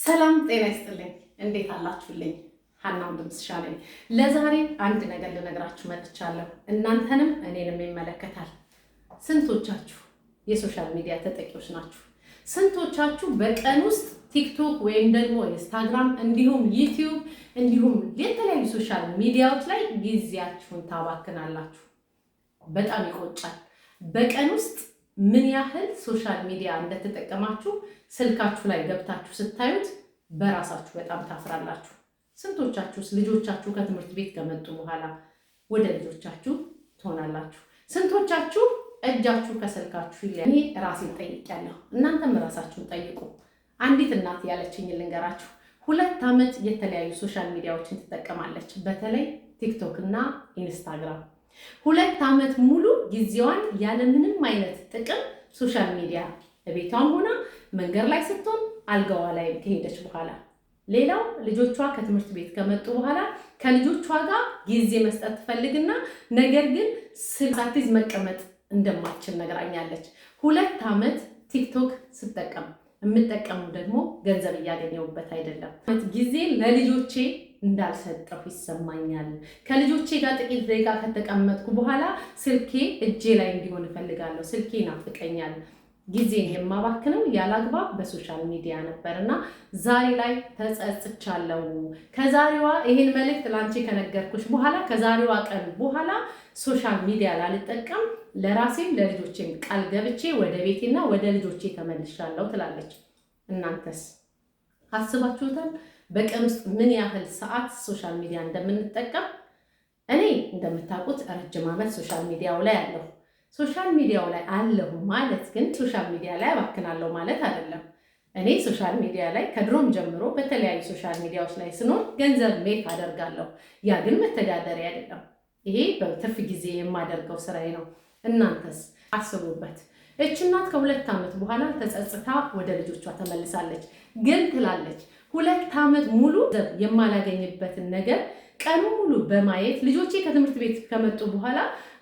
ሰላም ጤና ይስጥልኝ። እንዴት አላችሁልኝ? ሀና ወንድምስሻ ነኝ። ለዛሬ አንድ ነገር ልነግራችሁ መጥቻለሁ። እናንተንም እኔንም ይመለከታል። ስንቶቻችሁ የ social media ተጠቂዎች ናችሁ? ስንቶቻችሁ በቀን ውስጥ ቲክቶክ ወይም ደግሞ ኢንስታግራም እንዲሁም ዩቲዩብ እንዲሁም የተለያዩ social media ዎች ላይ ጊዜያችሁን ታባክናላችሁ? በጣም ይቆጫል። በቀን ውስጥ ምን ያህል social media እንደተጠቀማችሁ ስልካችሁ ላይ ገብታችሁ ስታዩት በራሳችሁ በጣም ታፍራላችሁ። ስንቶቻችሁስ ልጆቻችሁ ከትምህርት ቤት ከመጡ በኋላ ወደ ልጆቻችሁ ትሆናላችሁ? ስንቶቻችሁ እጃችሁ ከስልካችሁ ይለያል? እኔ ራሴን ጠይቄያለሁ፣ እናንተም ራሳችሁን ጠይቁ። አንዲት እናት ያለችኝ ልንገራችሁ። 2 ዓመት የተለያዩ social media ዎችን ትጠቀማለች፣ በተለይ ቲክቶክ እና ኢንስታግራም። 2 ዓመት ሙሉ ጊዜዋን ያለምንም አይነት ጥቅም social media ቤቷም ሆና፣ መንገድ ላይ ስትሆን፣ አልጋዋ ላይ ከሄደች በኋላ፣ ሌላው ልጆቿ ከትምህርት ቤት ከመጡ በኋላ ከልጆቿ ጋር ጊዜ መስጠት ትፈልግና ነገር ግን ስልክ ሳትይዝ መቀመጥ እንደማትችል ነግራኛለች። 2 ዓመት ቲክቶክ ስጠቀም የምጠቀመው ደግሞ ገንዘብ እያገኘሁበት አይደለም። ጊዜ ለልጆቼ እንዳልሰጠሁ ይሰማኛል። ከልጆቼ ጋር ጥቂት ደቂቃ ከተቀመጥኩ በኋላ ስልኬ እጄ ላይ እንዲሆን እፈልጋለሁ። ስልኬ ይናፍቀኛል። ጊዜን የማባክነው ያላግባብ በ social media ነበር እና ዛሬ ላይ ተጸጽቻለሁ። ከዛሬዋ ይህን መልእክት ለአንቺ ከነገርኩሽ በኋላ፣ ከዛሬዋ ቀን በኋላ social media ላልጠቀም ለራሴም ለልጆቼም ቃል ገብቼ ወደ ቤቴና ወደ ልጆቼ ተመልሻለሁ ትላለች። እናንተስ አስባችሁታል? በቀን ውስጥ ምን ያህል ሰዓት social media እንደምንጠቀም? እኔ እንደምታውቁት ረጅም ዓመት social media ው ላይ አለሁ። Social media ው ላይ አለሁ ማለት ግን social media ላይ አባክናለሁ ማለት አይደለም። እኔ social media ላይ ከድሮም ጀምሮ በተለያዩ social media ዎች ላይ ስኖር ገንዘብ make አደርጋለሁ። ያ ግን መተዳደሪያ አይደለም። ይሄ በትርፍ ጊዜ የማደርገው ስራዬ ነው። እናንተስ አስቡበት። እች እናት ከ2 ዓመት በኋላ ተጸጽታ ወደ ልጆቿ ተመልሳለች። ግን ትላለች፣ 2 ዓመት ሙሉ የማላገኝበትን ነገር ቀኑ ሙሉ በማየት፣ ልጆቼ ከትምህርት ቤት ከመጡ በኋላ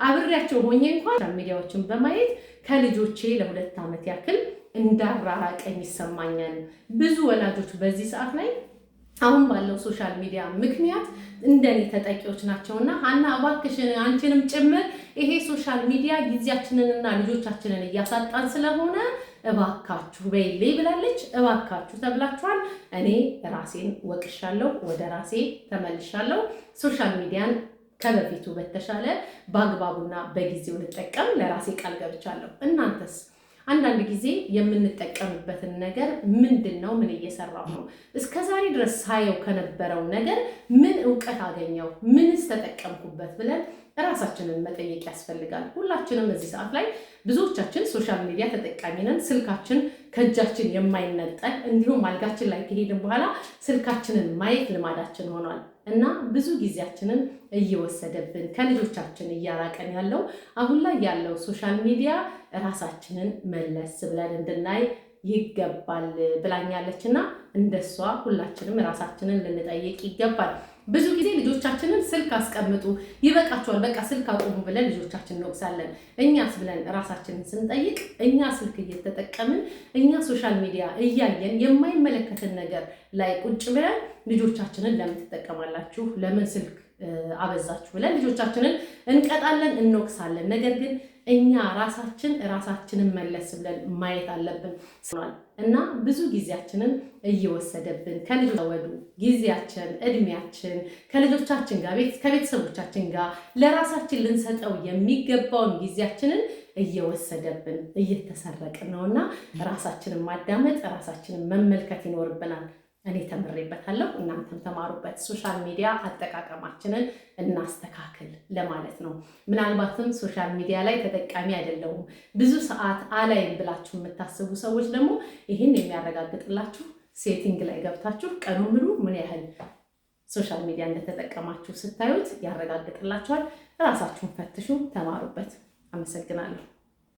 አብሬያቸው ሆኜ እንኳን ሚዲያዎችን በማየት ከልጆቼ ለ2 ዓመት ያክል እንዳራራቀኝ ይሰማኛል። ብዙ ወላጆች በዚህ ሰዓት ላይ አሁን ባለው social media ምክንያት እንደኔ ተጠቂዎች ናቸውና ሀና እባክሽን አንቺንም ጭምር ይሄ social media ጊዜያችንንና ልጆቻችንን እያሳጣን ስለሆነ እባካችሁ በይልኝ ብላለች። እባካችሁ ተብላችኋል። እኔ ራሴን ወቅሻለሁ፣ ወደ ራሴ ተመልሻለሁ። Social media ን ከበፊቱ በተሻለ በአግባቡና በጊዜው ልጠቀም ለራሴ ቃል ገብቻለሁ። እናንተስ? አንዳንድ ጊዜ የምንጠቀምበትን ነገር ምንድን ነው? ምን እየሰራሁ ነው? እስከ ዛሬ ድረስ ሳየው ከነበረው ነገር ምን እውቀት አገኘሁ? ምንስ ተጠቀምኩበት? ብለን እራሳችንን መጠየቅ ያስፈልጋል። ሁላችንም እዚህ ሰዓት ላይ ብዙዎቻችን social media ተጠቃሚ ነን። ስልካችን ከእጃችን የማይነጠል፣ እንዲሁም አልጋችን ላይ ከሄድን በኋላ ስልካችንን ማየት ልማዳችን ሆኗል እና ብዙ ጊዜያችንን እየወሰደብን፣ ከልጆቻችን እያራቀን ያለው አሁን ላይ ያለው social media ራሳችንን መለስ ብለን እንድናይ ይገባል ብላኛለች እና እንደሷ ሁላችንም ራሳችንን ልንጠይቅ ይገባል። ብዙ ጊዜ ልጆቻችንን ስልክ አስቀምጡ፣ ይበቃችኋል፣ በቃ ስልክ አቁሙ ብለን ልጆቻችንን እንወቅሳለን። እኛስ ብለን ራሳችንን ስንጠይቅ እኛ ስልክ እየተጠቀምን፣ እኛ social media እያየን፣ የማይመለከትን ነገር ላይ ቁጭ ብለን ልጆቻችንን ለምን ትጠቀማላችሁ፣ ለምን ስልክ አበዛችሁ ብለን ልጆቻችንን እንቀጣለን፣ እንወቅሳለን። ነገር ግን እኛ ራሳችን ራሳችንን መለስ ብለን ማየት አለብን እና ብዙ ጊዜያችንን እየወሰደብን ከልጆ ወዱ ጊዜያችን፣ እድሜያችን ከልጆቻችን ጋር፣ ከቤተሰቦቻችን ጋር ለራሳችን ልንሰጠው የሚገባውን ጊዜያችንን እየወሰደብን፣ እየተሰረቅን ነው እና ራሳችንን ማዳመጥ፣ ራሳችንን መመልከት ይኖርብናል። እኔ ተምሬበታለሁ፣ እናንተም ተማሩበት። Social media አጠቃቀማችንን እናስተካክል ለማለት ነው። ምናልባትም social media ላይ ተጠቃሚ አይደለሁም፣ ብዙ ሰዓት አላይም ብላችሁ የምታስቡ ሰዎች ደግሞ ይህን የሚያረጋግጥላችሁ setting ላይ ገብታችሁ ቀኑን ሙሉ ምን ያህል social media እንደተጠቀማችሁ ስታዩት ያረጋግጥላችኋል። ራሳችሁን ፈትሹ፣ ተማሩበት። አመሰግናለሁ።